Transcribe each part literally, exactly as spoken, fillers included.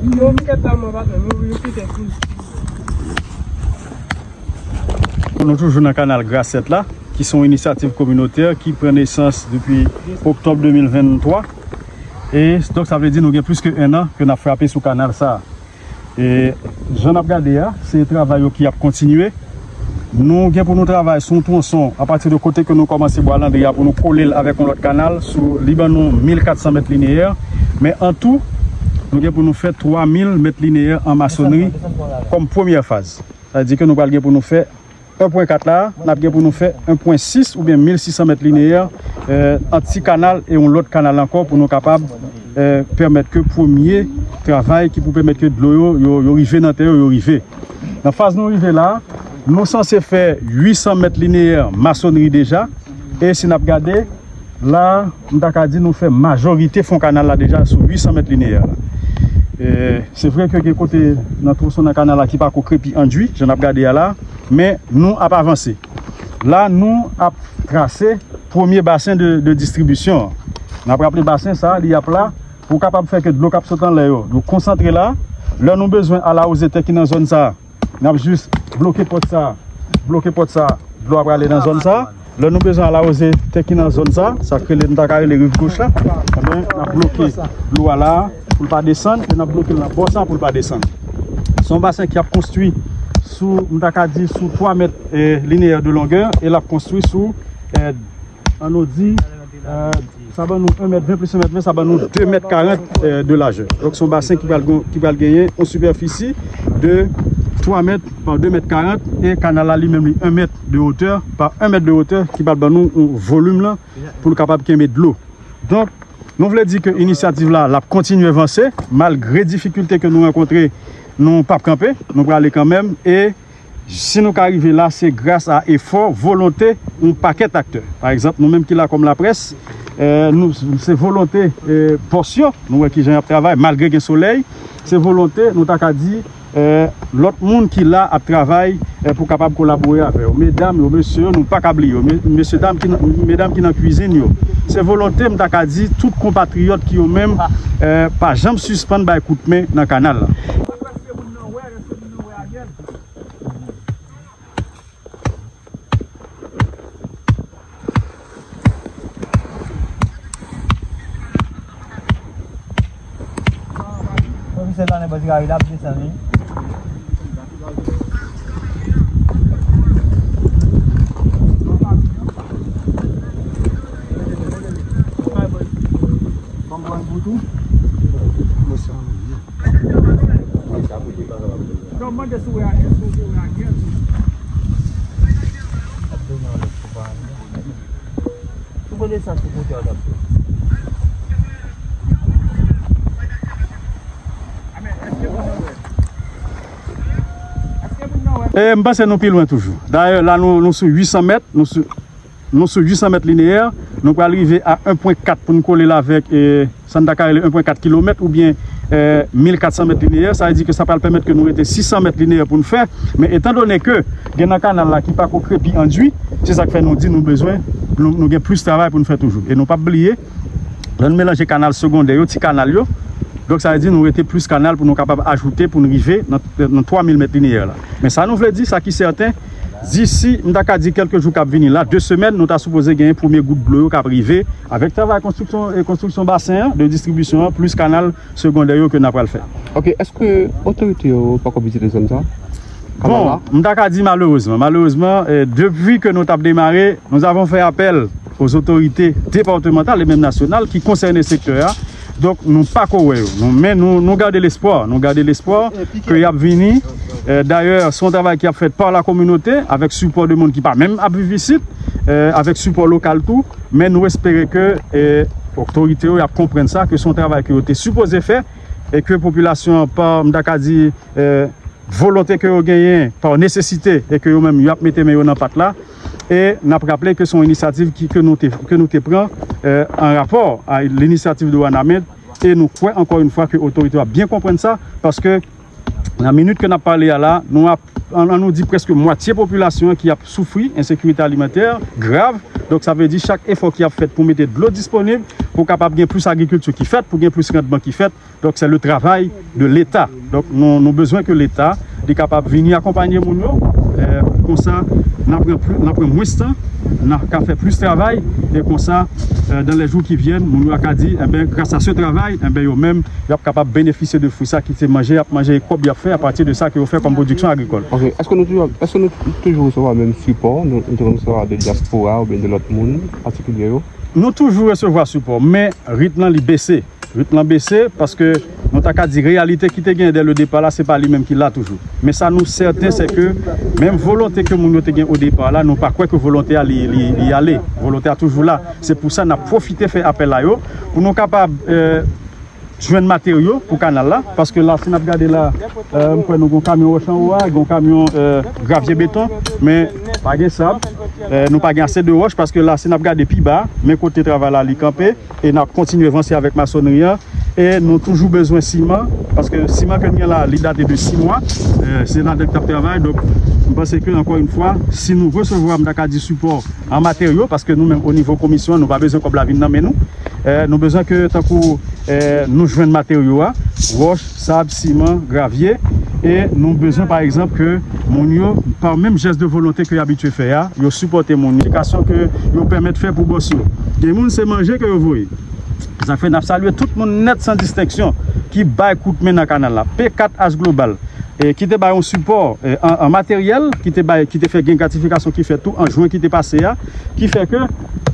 Yo, m kèt la, mwen pa tande, yo, yo kite tou. Nou toujou nan kanal Grasèt la, ki se yon inisyativ kominotè ki pran nesans depi oktòb de mil venntwa. E donk, sa vle di nou gen plis ke en an ke n ap frape sou kanal sa a. E jan n ap gade a, se travay yo ki ap kontinye. Nou gen pou nou travay sou yon twonson apati de kote ke nou kòmanse Bwa Landri a pou nou kole l avèk yon lòt kanal sou li ban nou mil katsan mèt lineyè. Men an tou, nou gen pou nou fè twa mil mèt lineyè an masonri kòm premyè faz. Sa vle di ke nou pral gen pou nou fè en pwen kat la, n ap gen pou nou fè en pwen sis oubyen mil sis san mèt lineyè, eh, ant ti kanal e yon lòt kanal ankò pou nou kapab, eh, pèmèt ke premye travay ki pou pèmèt ke dlo yo, yo, yo rive nan tè yo, yo rive. Nan faz nou rive la, nou sanse fè uit san mèt lineyè masonri deja. E si n ap gade, la, m ta ka di nou fè majorite fon kanal la deja sou uit san mèt lineyè la. E, se vre ke gen kote nan twonson nan kanal la ki pako krepi andui, jan n ap gade a la, men nou ap avanse. La, nou ap trase premye basen de, de distribisyon an. N ap raple basen sa a, li ap la pou kapab fè ke dlo k ap sot anlè yo, yo konsantre la. Lè nou bezwen al awoze tè ki nan zòn sa a, n ap jis bloke pòt sa, bloke pòt sa, dlo a prale nan zòn sa. Lè nou bezwen al awoze tè ki nan zòn sa, sa k rele, nou ta ka rele riv goch la, enben, n ap bloke dlo a la pou l pa desann, e n ap bloke l nan bò sa pou l pa desann. Se yon basen ki ap konstwi sou, m ta ka di, sou twa mèt, eh, lineyè de longè, e l ap konstwi sou, eh, ann nou di, eh, sa ban nou en mèt ven plis en mèt ven, sa ban nou de mèt karant, eh, de lajè. Donk, se yon basen ki pral gon-, ki pral genyen yon sipèfisi de twa mèt pa de mèt karant, e kanal la li menm li en mèt de wotè pa en mèt de wotè ki pral ban nou yon volim lan pou l kapab kenbe dlo. Donk, nou vle di ke inisyativ la, l ap kontinye vanse, malgre difikilte ke nou rankontre, nou p ap kanpe, nou prale kanmenm, e si nou ka rive la, se gras a efò, volonte yon pakèt aktè. Pa egzanp, nou menm ki la kòm laprès, eh, nou, se volonte, eh, bòs yo, nou wè kijan y ap travay, malgre gen solèy, se volonte, nou ta ka di, eh, lòt moun ki la ap travay, eh, pou kapab kolabore avè yo. Medam yo, mesye yo, nou pa ka bliye yo. Me-, mesye dam ki nan, medam ki nan kwizin yo. Se volonte, m ta ka di, tout konpatriyòt ki yo menm, eh, pa janm sispann bay koutmen nan kanal la. Pwofesè Lannen Bòz Gawi la ap desann wi. Konprann pou tou. E, m panse nou pi lwen toujou. Dayè, la, nou, nou sou uit san mèt, nou sou Nou sou uit san mèt lineyè, nou pral rive a en pwen kat pou n kole l avèk, e, sa n ta ka rele en pwen kat kilomèt oubyen, e, mil kat san mèt lineyè. Sa vle di ke sa pral pèmèt ke nou rete sis san mèt lineyè pou n fè. Men etan done ke gen nan kanal la ki pako krepi andui, se sa k fè nou di nou bezwen, nou, nou gen plis travay pou n fè toujou. E nou p ap bliye, lè n melanje kanal segondè yo, ti kanal yo, donk sa vle di nou rete plis kanal pou nou kapab ajoute pou n rive nan, nan twa mil mèt lineyè la. Men sa nou vle di, sa ki sèten, disi, m ta ka di kèlke jou k ap vini la, de semèn, nou ta sipoze genyen premye gout dlo yo k ap rive, avèk travay konstriksyon, e konstriksyon basen an, de distribisyon an, plis kanal segondè yo ke n ap pral fè. Ok, èske otorite yo pako vizite zòn sa? Bon, m ta ka di malerezman. Malerezman, e, depi ke nou t ap demare, nous avons fait appel aux autorités départementales et même nationales ki konsène sektè a. Donk, nou pako wè yo. Nou, men nou, nou gade lespwa. Nou gade lespwa ke y ap vini. E, dayè, se yon travay ki ap fèt pa la kominote, avèk sipò de moun ki pa menm ap viv isit, e, avèk sipò lokal tou. Men nou espere ke, e, otorite yo y ap konprann sa, ke se yon travay ke yo te sipoze fè, e ke popilasyon an pa, m ta ka di, e, volonte ke yo genyen pa nesesite e ke yo menm y ap mete men yo nan pat la. E n ap raple ke se yon inisyativ ki, ke nou te, ke nou te pran, e, an rapò a l'initiative de Wanament. E nou kwè, ankò yon fwa, ke otorite yo ap byen konprann sa, paske Nan minit ke n ap pale a la, nou ap, an, an nou di prèske mwatye popilasyon an ki ap soufri ensekirite alimantè grav. Donk, sa vle di chak efò ki ap fèt pou mete dlo disponib, pou kapab gen plis agrikilti ki fèt, pou gen plis randman ki fèt. Donk, se le travay de Leta. Donk, nou, nou bezwen ke Leta, li kapab vini akonpanye moun yo. Eh, konsa, n ap pran pli, n ap pran mwens tan, n ap ka fè plis travay, e konsa, eh, dans les jours qui viennent, moun yo a ka di, enben, gras a se travay, enben, yo menm, y ap kapab benefisye de fwi sa ki se manje y ap manje e kòb y ap fè apati de sa ke yo fè kòm pwodiksyon agrikòl. Ok, èske nou toujou, èske nou toujou resevwa menm sipò nou, nou te konn resevwa de dyaspora oubyen de lòt moun patikilye yo? Nou toujou resevwa sipò, men ritm lan li bese. Ritm lan bese paske nou ta ka di reyalite ki te genyen dè le depa la, se pa li menm ki la toujou. Men sa nou sèten, se ke menm volonte ke moun yo te gen o depa la, nou pa kwè ke volonte a li, li, li ale. Volonte a toujou la. Se pou sa n ap pwofite fè apèl a yo pou nou kapab, eh, jwenn materyo pou kanal la, paske la, si n ap gade la, eh, m kwè nou gon kamyon wòch anwo a, gon kamyon, eh, gravye beton, men pa gen sab, eh, nou pa gen ase de wòch, paske la, si n ap gade pi ba, men kote travay la li kanpe, e n ap kontinye vanse avèk masonri an, e nou toujou bezwen siman, paske siman ke n gen la, li date de sis mwa, eh, se ladan k t ap travay, donk, m panse ke, ankò yon fwa, si nou resevwa, m ta ka di sipò an materyo, paske nou menm o nivo komisyon, nou pa bezwen kòb la vin nan men nou. Eh, nou bezwen ke, tankou, eh, nou jwenn materyo a, wòch, sab, siman, gravye, e nou bezwen, pa egzanp, ke moun yo, pa menm jès de volonte ke yo abitye fè a, yo sipòte moun yo, edikasyon ke yo pèmèt fè pou bòs yo. Gen moun, se manje ke yo voye. Sa fè n ap salye tout moun nèt san distenksyon ki bay kout men nan kanal la. P kat H Global, eh, ki te bay yon sipò, eh, an, an materyèl, ki te bay, ki te fè gen gratifikasyon ki fèt tou an jwen ki te pase a, ki fè ke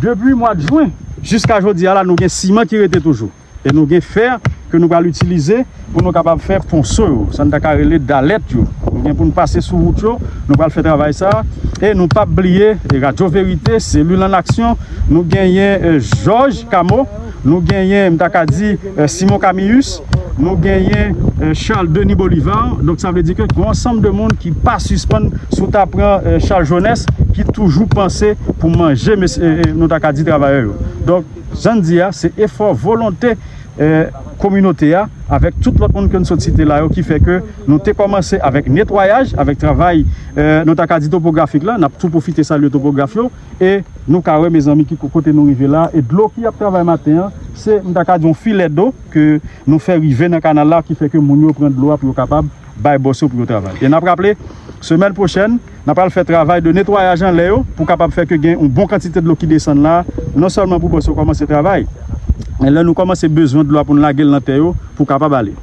depi mwa de jwen jiska jodi a la, nou gen siman ki rete toujou. E nou gen fè ke nou pral itilize pou nou kapab fè ponso yo. Sa n ta ka rele dalèt yo. Nou gen pou n pase sou wout yo, nou pral fè travay sa. E nou p ap bliye, e Radyo Verite, Selil an Aksyon, nou genyen, eh, Jòj Kamo, nou genyen, m ta ka di, eh, Simon Camillus, nou genyen, eh, Charles Denis Bolivar. Donk, sa vle di ke gen yon ansanm de moun ki pa sispann sou ta pran, eh, Charles Jeunesse, ki toujou panse pou manje, mesye, eh, eh, nou ta ka di travayè yo. Donk, jan n di a, se efò, volonte, eh, kominote a, avèk tout lòt moun ke n sot site la yo, ki fè ke nou te kòmanse avèk netwayaj, avèk travay, eh, nou ta ka di topografik la, n ap tou pwofite salye topograf yo, e nou ka wè, mezanmi, ki ko-, kote nou rive la, e dlo ki ap travay maten an, se, m ta ka di, yon filè do ke nou fè rive nan kanal la, ki fè ke moun yo pran dlo a pou yo kapab bay bòs yo pou yo travay. E n ap raple, semèn pwochèn, n ap al fè travay de netwayaj anlè yo pou kapab fè ke gen yon bon kantite dlo ki desann la, non sèlman pou bòs yo kòmanse travay, men lè nou kòmanse bezwen dlo a pou n lage l nan tè yo pou kapab ale.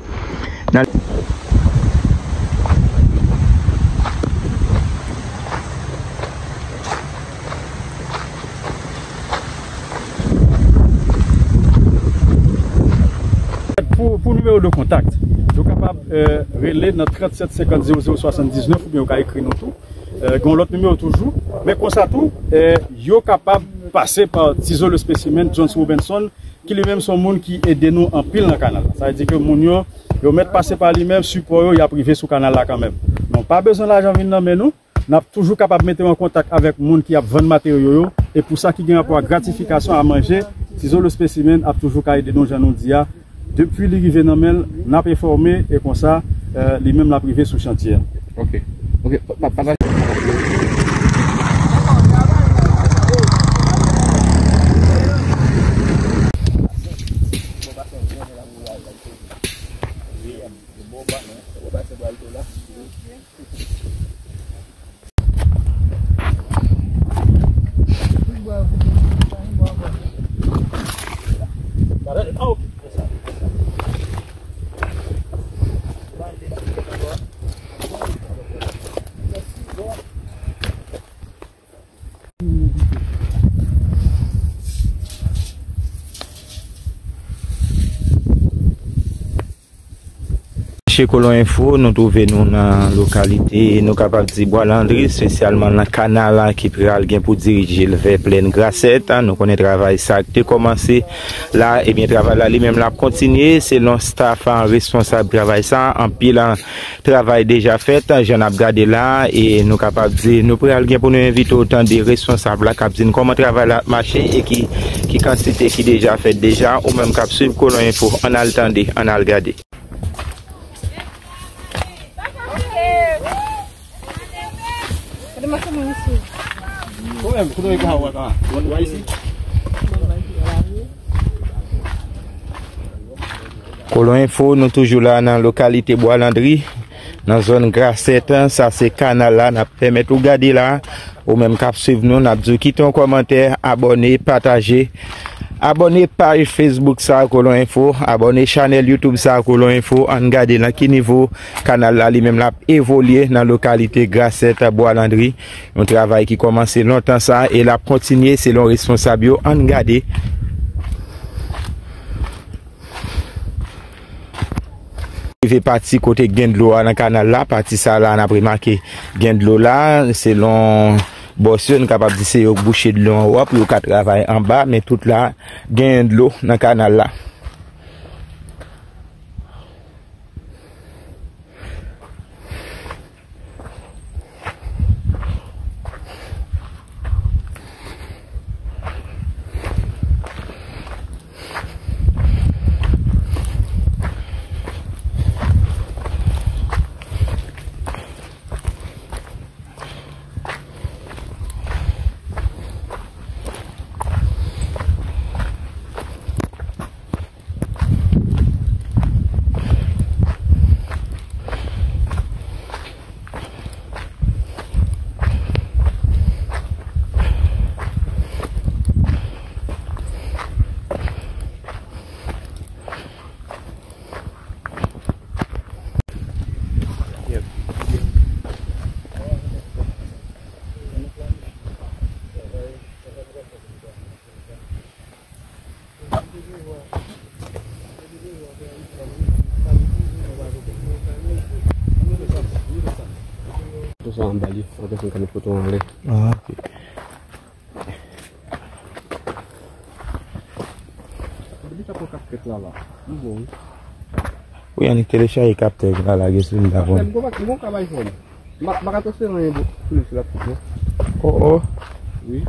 Pou, pou nimewo de kontak, yo kapab, eh, rele nan trant sèt senkant zewo zewo swasanndiznèf oubyen yo ka ekri nou tou. Eh, gen yon lòt nimewo toujou. Men konsa tou, eh, yo kapab pase pa Tizo le Spécimen, Jones Robinson, ki li menm se yon moun ki ede nou anpil nan kanal la. Sa vle di ke moun yo, yo mèt pase pa li menm, sipò yo, y ap rive sou kanal la kanmenm. Nou pa bezwen lajan vin nan men nou. N ap toujou kapab mete w an kontak avèk moun ki ap vann materyo yo. E pou sa ki gen rapò ak gratifikasyon a manje, Tizo le Spécimen ap toujou ka ede nou, jan nou di a. Depi li rive nan men l, n ap enfòme e konsa, eh, li menm l ap rive sou chantye a. Ok. Ok. Pa, pa, pa, Chè Kolon Enfo, nou twouve nou nan lokalite, nou kapab di Bwa Landri, espesyalman nan kanal la ki pral gen pou dirije l vè Plèn Grasèt. Nou konnen travay sa a te kòmanse la, ebyen, travay la li menm l ap kontinye. Selon staff, a, responsab travay sa a, anpil, a, travay deja fèt, jan n ap gade la, e nou kapab di, nou pral gen pou nou envite w tande responsab la k ap di n kòman travay la ap mache e ki, ki kantite ki deja fèt deja, ou menm k ap swiv Kolon Enfo, ann al tande, ann al gade. Kolon Enfo, nou toujou la nan lokalite Bwa Landri, nan zòn Grasèt. Sa se kanal la n ap pèmèt ou gade la. Ou menm k ap swiv nou, n ap di w kite yon kòmantè, abòne, pataje. Abòne paj Facebook sa a, Kolon Enfo. Abòne chanèl YouTube sa a, Kolon Enfo. Ann gade nan ki nivo kanal la li menm l ap evolye nan lokalite Grasèt, Bwa Landri. Yon travay ki kòmanse lontan sa e l ap kontinye selon responsab yo. Ann gade. Rive pati kote gen dlo a nan kanal la, pati sa la n ap remake gen dlo la, selon bòs yo, n kapab di se yo k bouche dlo anwo a pou yo ka travay anba, men tout la gen dlo nan kanal la. Tout sa anba li, anpil moun ka met foto anlè. Ah, ok. Depi sa pran kapkèt la, la. M bon, wi. Wi, annik telechaje kaptè la, lage sou li la pou m. M gon pa, m gon ka bay fò m. M pa, m pa ka transfere anyen pou, pou li sou laptop, non. Oh, oh. Wi.